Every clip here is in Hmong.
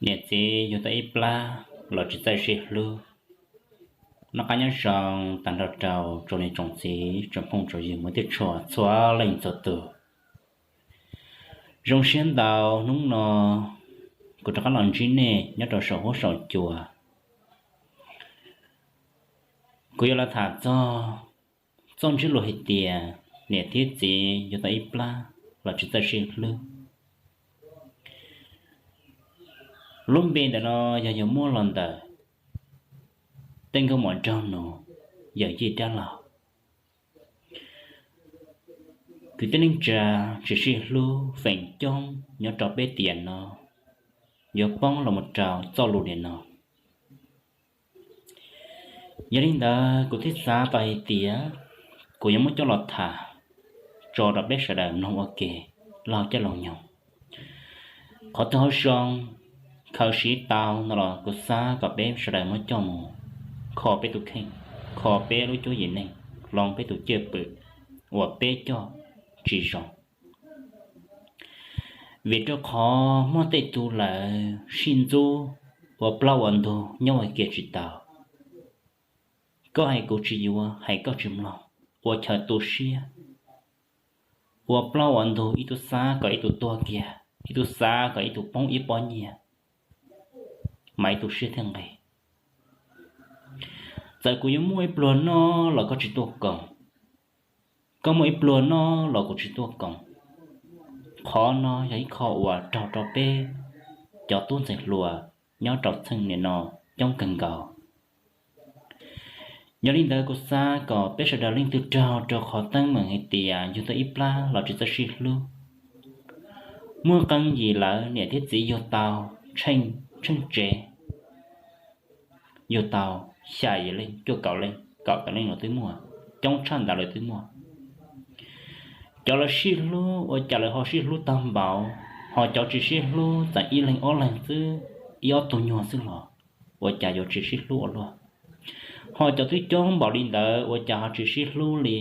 Niam txiv yug tau ib plab los tsis txawj sib hlub. Noj qab nyob zoo tag nrho rau tsoom niam tsoom txiv tsoom phooj tsoom ywg muaj tej tshua txhua leej txhua tus. Zoo siab ntau hnub no kuv rov qab los ntsib nej nyob rau saum huab saum cua. Kuv yuav los tham txog txoj ntsiab lus hais tias niam thiab txiv yug tau ib plab los tsis txawj sib hlub. Lub npe ntawm no yog yog muab los ntawm tej nkauj muam nraug nus, yawm yij dab laug. Kwv tij neej tsa tsis sib hlub feem coob nyob rau peb tiam no yuav poob los mus rau txoj lus niam no. Yog li ntawd kuv thiaj xav tau hais tias kuv yuav muab coj los tham tso rau peb sawv daws mloog ua ke laug caj laug nyoog. Qhov twg ho zoo khaws siv tau no los kuv xav kom peb sawv daws muab coj mus kho peb tus kheej, kho peb lub cuab yim neej, hloov peb tus cwj pwm uas peb coj tsis zoo. Vim rau qhov muaj tej tug lawv sib ntxub ua plaub ua ntug nyob ua ke tsis tau. Koj hais kuv tsis yuav, hais koj tsis mloog, ua chaw tu siab, ua plaub ua ntug, ib tug xav kom ib tug tuag kiag, ib tug xav kom ib tug poob ib pob nyiaj, mas ib tug siab thiaj nqig. Txawm kuv yuav muaj ib pluag noj los koj tsis tuaj koom, koj muaj ib pluag noj los kuv tsis tuaj koom. Qhov no yog ib qho uas raug rau peb cov tub ntxhais hluas nyob rau txheej niam no coob kawg nkaus. Yog li ntawd kuv xav kom peb sawv daws leej twg raug rau qhov teeb meem hais tias yug tau ib plab los tsis txawj sib hlub. Muaj qee yim lawv niam thiab txiv yug tau tsheej tsev, yug tau xya yim leej, cuaj kaum leej, kaum tawm leej los twb muaj, coob tshaj ntawd los twb muaj. Cov lawv sib hlub ua cas lawv ho sib hlub tag npaum, ho cov tsis sib hlub txawm ib leeg ob leeg xwb, ib ob tug nyuag xwb los ua cas yuav tsis sib hlub ua luaj. Ho cov twb coob npaum li ntawd ua cas ho tsis sib hlub li.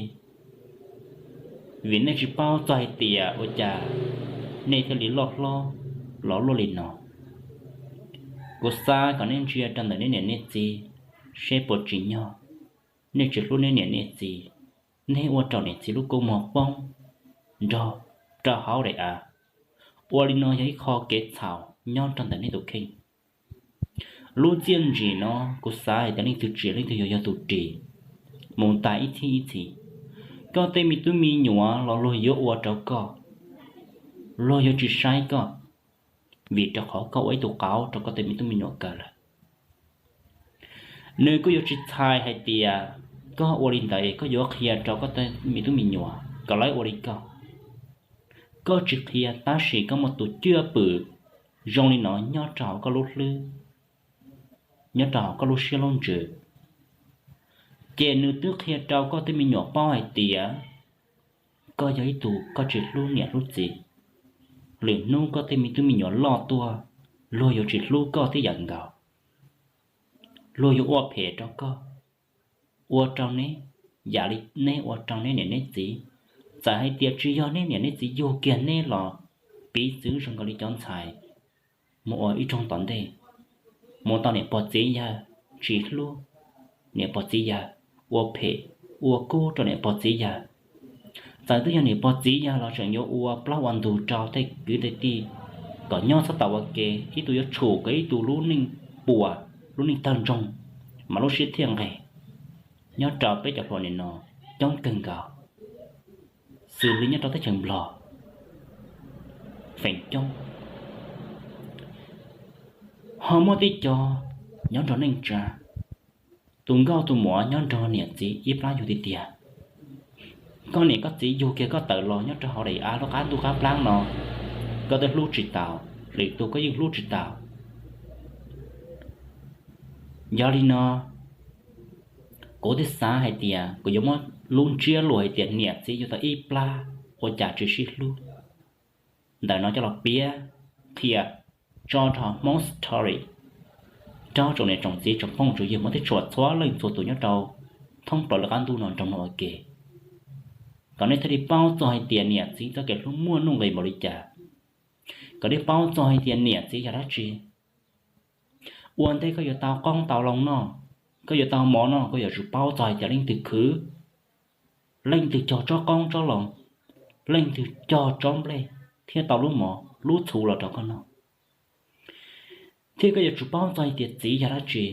Vim nej tsis paub txog hais tias ua cas nej thiaj li loj hlob los luaj li no. Kuv xav kom nej ntsia rau ntawm nej niam nej txiv seb puas tsim nyog. Nej tsis hlub nej niam nej txiv, nej ua rau niam txiv lub kua muag poob nrog rau hauv daim av. Ua li no yog ib qho kev txhaum nyob rau ntawm nej tus kheej. Lub txiaj ntsim no kuv xav hais tias leej twg tsim leej twg yuav yog tus ris mus tas ib txhis ib txhis. Koj tej me tub me nyuam los luag yuav ua rau koj, luag yuav tsis saib koj, vim rau qhov koj ua ib tug qauv rau koj tej me tub me nyuam kawg lawm. Nws kuj yuav tsis txhais hais tias koj ua li ntawd koj yuav qhia rau koj tej me tub me nyuam kom lawv ua li koj. Koj tsis qhia tab sis koj muaj tus cwj pwm zoo li no nyob rau hauv koj lub hlwb, nyob rau hauv koj lub siab lub ntsws, ces nws twb qhia rau koj tej me nyuam paub hais tias koj yog ib tug koj tsis hlub niam hlub txiv. Lwm hnub koj tej me tub me nyuam loj tuaj, luag yuav tsis hlub koj tib yam nkaus, luag yuav ua phem rau koj, ua rau neb yam li neb ua rau neb niam neb txiv. Txawm hais tias tsis yog neb niam neb txiv yug kiag neb los piv txwv zoo nkaus li cov ntxhais mus ua ib rooj tom ntej, mus tau niam pog txiv yawg tsis hlub niam pog txiv yawg, ua phem ua kub rau niam pog txiv yawg. Txawm twb yog niam pog txiv yawg los tseem yuav ua plaub ua ntug rau tej kwv tej tij kom nyob txhob tau ua ke, ib tug yuav tshum kom ib tug lub neej puas, lub neej tawg ntsoog, mas lub siab thiaj nqig. Nyob rau peb cov hluas nim no coob kawg nkaus, xws li nyob rau teb chaws Nplog feem coob. Ho muaj tej co nyob nrog neej tsa, tus nkauj tus muam nyob nrog niam txiv ib plab yug tiag tiag. Koj niam koj txiv yug kiag koj tawm los nyob rau hauv daim av lub qab ntuj qab plab no, koj twb hlub tsis tau, lwm tus koj yeej hlub tsis tau. Yog li no, kuv thiaj xav hais tias kuv yuav muab lub ntsiab lus hais tias niam txiv yug tau ib plab ua cas tsis sib hlub ntawm no coj los piav qhia tso rau Hmoob Story rau tsoom niam tsoom txiv tsoom phooj tsoom ywg muaj tej tshua txhua leej txhua tus nyob rau thoob plaws lub qab ntuj no nrog mloog ua ke, kom nej thiaj li paub txog hais tias niam txiv txoj kev hlub muaj nuj nqis npaum li cas, kom nej paub txog hais tias niam txiv yog dab tsi, Ua ntej koj yuav tau qoob tau loo noj, koj yuav tau mov noj, koj yuav tsum paub txog hais tias leej twg khwv, leej twg cog tsob qoob tsob loo, leej twg cog tsob nplej thiab tau lub mov lub txhuv los rau koj noj. Thiab koj yuav tsum paub txog hais tias txiv yog dab tsi.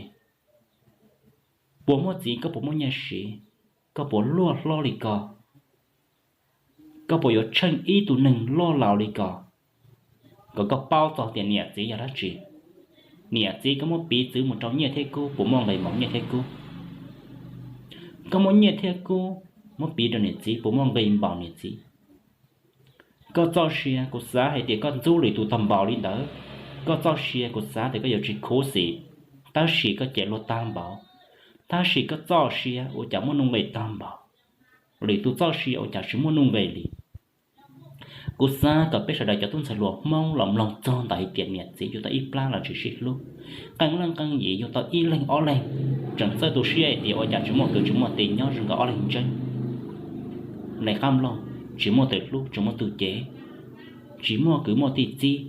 Puas muaj txiv koj puas muaj nyiaj siv, koj puas luaj hlob li ko, koj puas yuav tsheej ib tug neeg loj laus li ko, kom koj paub txog tias niam txiv yog dab tsi. Niam txiv koj muab piv txwv mus rau nyiaj thiab kub puas muaj nqis npaum nyiaj thiab kub. Koj muab nyiaj thiab kub muab piv rau niam txiv puas muaj nqis npaum niam txiv. Koj txoj sia kuv xav hais tias koj ntxub lwm tus tag npaum li ntawd. Koj txoj sia kuv xav tias koj yuav tsis khuv xim, tab sis koj ces luag tag npaum. Tab sis koj txoj sia ua cas muaj nuj nqis tag npaum, lwm tus txoj sia ua cas tsis muaj nuj nqis li. Kuv xav kom peb sawv daws cov tub ntxhais hluas Hmoob los mloog txog ntawm hais tias niam txiv yug tau ib plab los tsis sib hlub. Qee leej qee yim yug tau ib leeg ob leeg, tseem txawj tu siab hais tias ua cas tsis muaj kwv tsis muaj tij nyob zoo nkaus ob leeg ntseeb. Nqe qab nplooj, tsis muaj tus hlub tsis muaj tus cev, tsis muaj kwv muaj tij txib,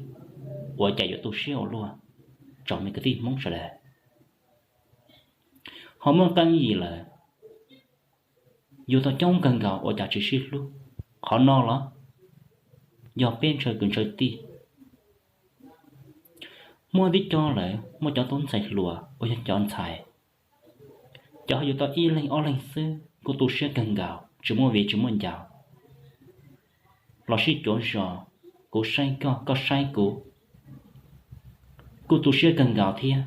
ua cas yuav tu siab ua luaj. Tsoom me kwv tij Hmoob sawv daws, ho muaj qee yim lawm, yug tau coob kawg nkaus ua cas tsis sib hlub. Qhov no los yog peb ntshaw kwv ntshaw tij. Muaj tib co lawm muaj cov tub ntxhais hluas uas yog cov ntxhais, cov ho yug tau ib leeg ob leeg xwb kuj tu siab kawg nkaus, tsis muaj viv tsis muaj ncaus. Los sib cuav zos, kuv saib koj, koj saib kuv, kuj tu siab kawg nkaus thiab.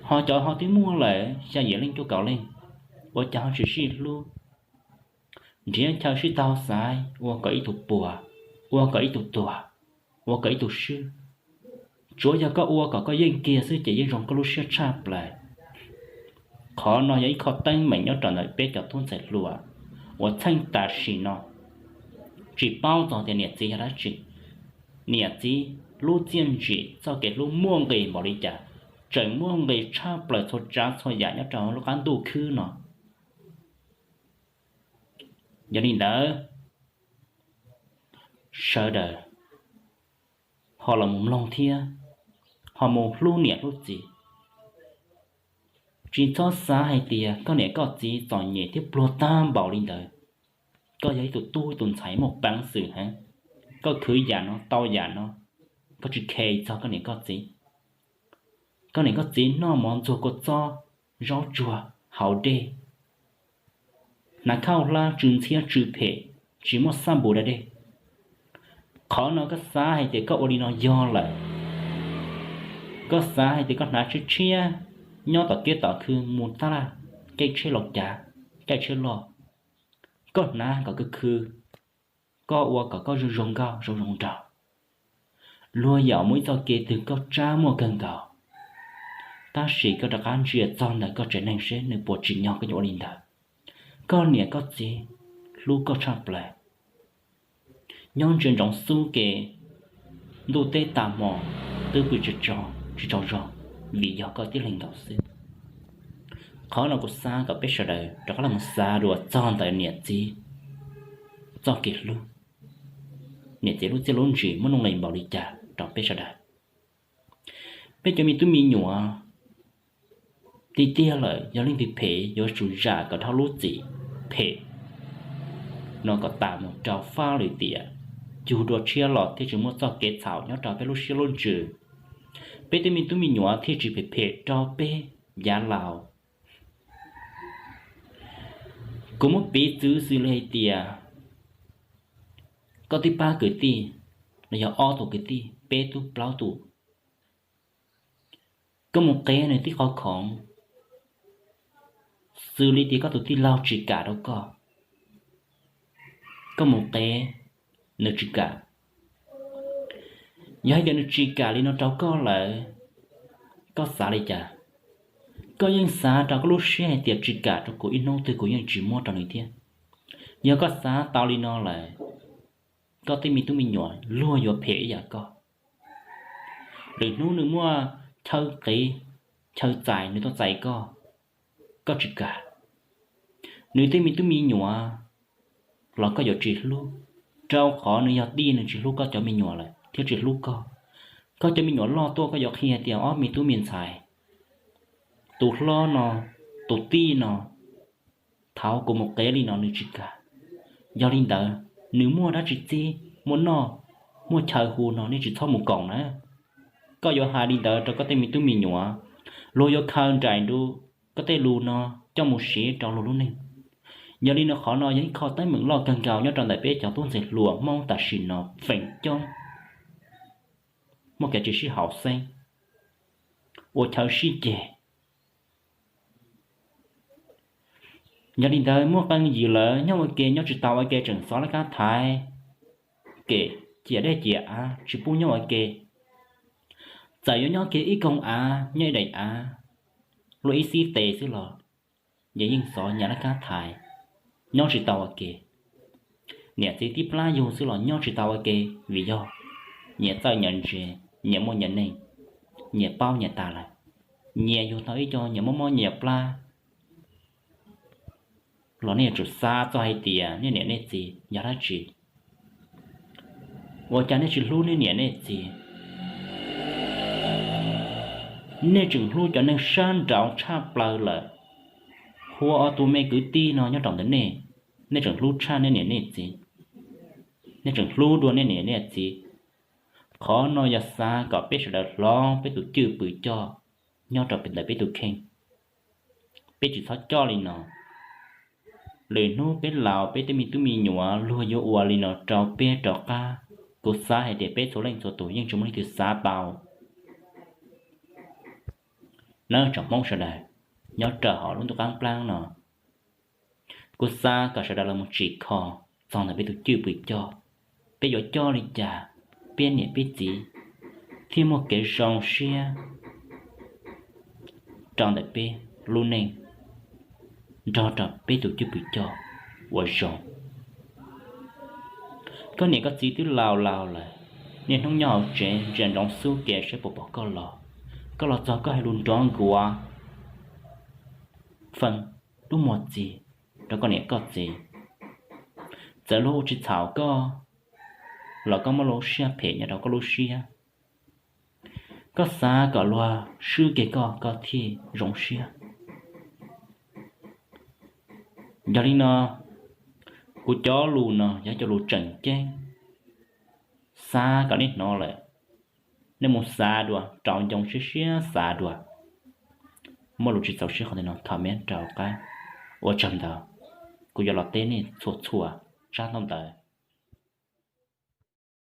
Ho cov ho twb muaj lawm xya yim leej cuaj kaum leej, ua cas ho tsis sib hlub? Nrhiav chaw sib taug xaiv ua kom ib tug puas, ua kom ib tug tuag, ua kom ib tug swb. Tsuav yog koj ua kom koj yeej kiag xwb ces yeej zoo koj lub siab tshaj plaws. Qhov no yog ib qho teeb meem nyob rau ntawm peb cov tub ntxhais hluas uas txheej tam sim no tsis paub txog tias niam txiv yog dab tsi. Niam txiv lub txiaj ntsim txoj kev hlub muaj nqis npaum li cas, tseem muaj nqis tshaj plaws txhua tsav txhua yam nyob rau lub qab ntuj khwb no. Yog li ntawd, sawv daws ho los mus mloog thiab ho mus hlub niam hlub txiv. Tsis txhob xav hais tias koj niam koj txiv txom nyem thiab pluag tag npaum li ntawd, koj yog ib tug tub ib tug ntxhais muaj peev xwm heev, koj khwv yam no tau yam no, koj tsis khe txog koj niam koj txiv. Koj niam koj txiv noj mov ntxuag kua txob, zaub tsuag, haus dej, hnav khaub hlab tsw ntxhiab tsw phem, tsis muaj xab npum da dej. Qhov no koj xav hais tias koj ua li no yog lawm, koj xav hais tias koj hnav tshiab tshiab nyob tom kiab tom khw mus tab laj, caij tsheb laus cav, caij tsheb loj, koj hnav kom khw khw, koj ua kom koj zoo zoo nkauj zoo zoo nraug. Luag yaum muaj ib txoj kev twg koj tsab muaj kawg nkaus, tab sis koj rov qab ntsia txog ntawm koj tsev neeg seb nws puas tsim nyog koj yuav ua li ntawd. Koj niam koj txiv hlub koj tshaj plaws, nyob ntsia ntsoov xub ke ntuj teb tas hmo twb pw tsis tsaug zog vim yog koj tib leeg nkaus xwb. Qhov no kuv xav kom peb sawv daws rov qab los mus xav dua txog ntawm niam txiv txoj kev hlub, niam txiv lub txiaj lub ntsim muaj nuj nqis npaum li cas rau peb sawv daws. Peb cov me tub me nyuam, tiag tiag lawm yog leej twg phem yuav tsum zam kom dhau lub txim phem no kom tas mus rau fab lwm tiam, yug dua tshiab los thiaj tsis muaj txoj kev txhaum nyob rau peb lub siab lub ntsws. Peb tej me tub me nyuam thiaj tsis phem phem rau peb yav laus. Kuv muab piv txwv xws li hais tias koj twb pab kwv tij los yog ob tug kwv tij peb tug plaub tus, koj mus qev nws tib qho khoom, xws li tias koj tus tij laug tsis kam rau koj, koj mus qev nws tsis kam. Yog hais tias nws tsis kam li no rau koj lawm, koj xav li cas? Koj yeej xav rau koj lub siab hais tias tsis kam rau kuv ib hnub twg kuv yeej tsis muab rau nws thiab. Yog koj xav tau li no lawm, koj tej me tub me nyuam luag yuav phem ib yam koj. Lwm hnub nws muaj chaw qev chaw txais nws tuaj txais koj, koj tsis kam. Nws tej me tub me nyuam los koj yuav tsis hlub, rau qhov nws yog tij nws tsis hlub koj cov me nyuam lawm thiab tsis hlub koj. Koj cov me nyuam loj tuaj koj yuav qhia tias ob me tub me ntxhais tus hlob no, tus tij no, thaum kuv mus qev li no nws tsis kam. Yog li ntawd, nws muaj dab tsi txib, muaj noj, muaj chaw hu no nej tsis txhob mus koom na. Koj yuav hais li ntawd rau koj tej me tub me nyuam, luag yuav khaws nraim nrug koj tej lus no coj mus siv rau luag lub neej. Yog li no qhov no yog ib qho teeb meem loj kawg nkaus nyob rau ntawm peb cov tub ntxhais hluas Hmoob tam sim no feem coob muaj kev tsis sib haum xeeb, ua chaw sib ceg. Yog li ntawd muaj qee yim lawv nyob ua ke nyob tsis tau ua ke tseem xov laj kab thaiv kem, cia dej cia av tsis pub nyob ua ke. Txawm yuav nyob kiag ib koog av nyob ib daim av luaj ib xib tes xwb los yeej xov nyias laj kab thaiv, nyob tsis tau ua ke. Niam txiv tib plab yug xwb los nyob tsis tau ua ke, vim yog nyias txawj nyias ntse, nyias muaj nyias neej, nyias paub nyias tas lawm. Nyias yug tau ib co nyias mob mob nyias plab los nej yuav tsum xav txog hais tias nej niam nej txiv yog dab tsi. Ua cas nej tsis hlub nej niam nej txiv? Nej tseem hlub cov neeg sab nraud tshaj plaws lawm. Hu ua ob tug me kwv tij no nyob rau ntawm nej, nej tseem hlub tshaj nej niam nej txiv, nej tseem hlub dua nej niam nej txiv. Qhov no yog xav kom peb sawv daws hloov peb tus cwj pwm coj nyob rau ntawm peb tus kheej. Peb tsis txhob coj li no. Lwm hnub peb laus peb tej me tub me nyuam luag yuav ua li no rau peb rov qab. Kuv xav hais tias peb txhua leej txhua tus yeej tsis muaj leej twg xav tau. Nawb tsoom Hmoob sawv daws nyob rau hauv lub ntuj qab nplab no, kuv xav kom sawv daws los mus tsim kho txog ntawm peb tus cwj pwm coj, peb yuav coj li cas peb niam peb txiv thiaj muaj kev zoo siab rau ntawm peb lub neej nrog rau peb tus cwj pwm coj uas zoo. Koj niam koj txiv twb laus laus lawm, niaj hnub nyob hauv tsev ntsia ntsoov xub ke saib puas pom koj los. Koj los txog koj hais lus nrov nkuav feej lub muag txiv rau koj niam koj txiv. Txawm luag ua tsis txhaum koj los koj muaj lub siab phem nyob rau koj lub siab. Koj xav kom luag swb kiag koj koj thiaj zoo siab. Yog li no, kuv cov lus no yog cov lus tseem ceeb, xav kom nej hnov lawm, nej mus xav dua, rau ncoo siab siab xav dua. Muaj lus tsis txaus siab qhov twg no comment rau qab. Ua tsaug ntau, kuv yuav los teb nej txhua txhua tsab ntaub ntawv.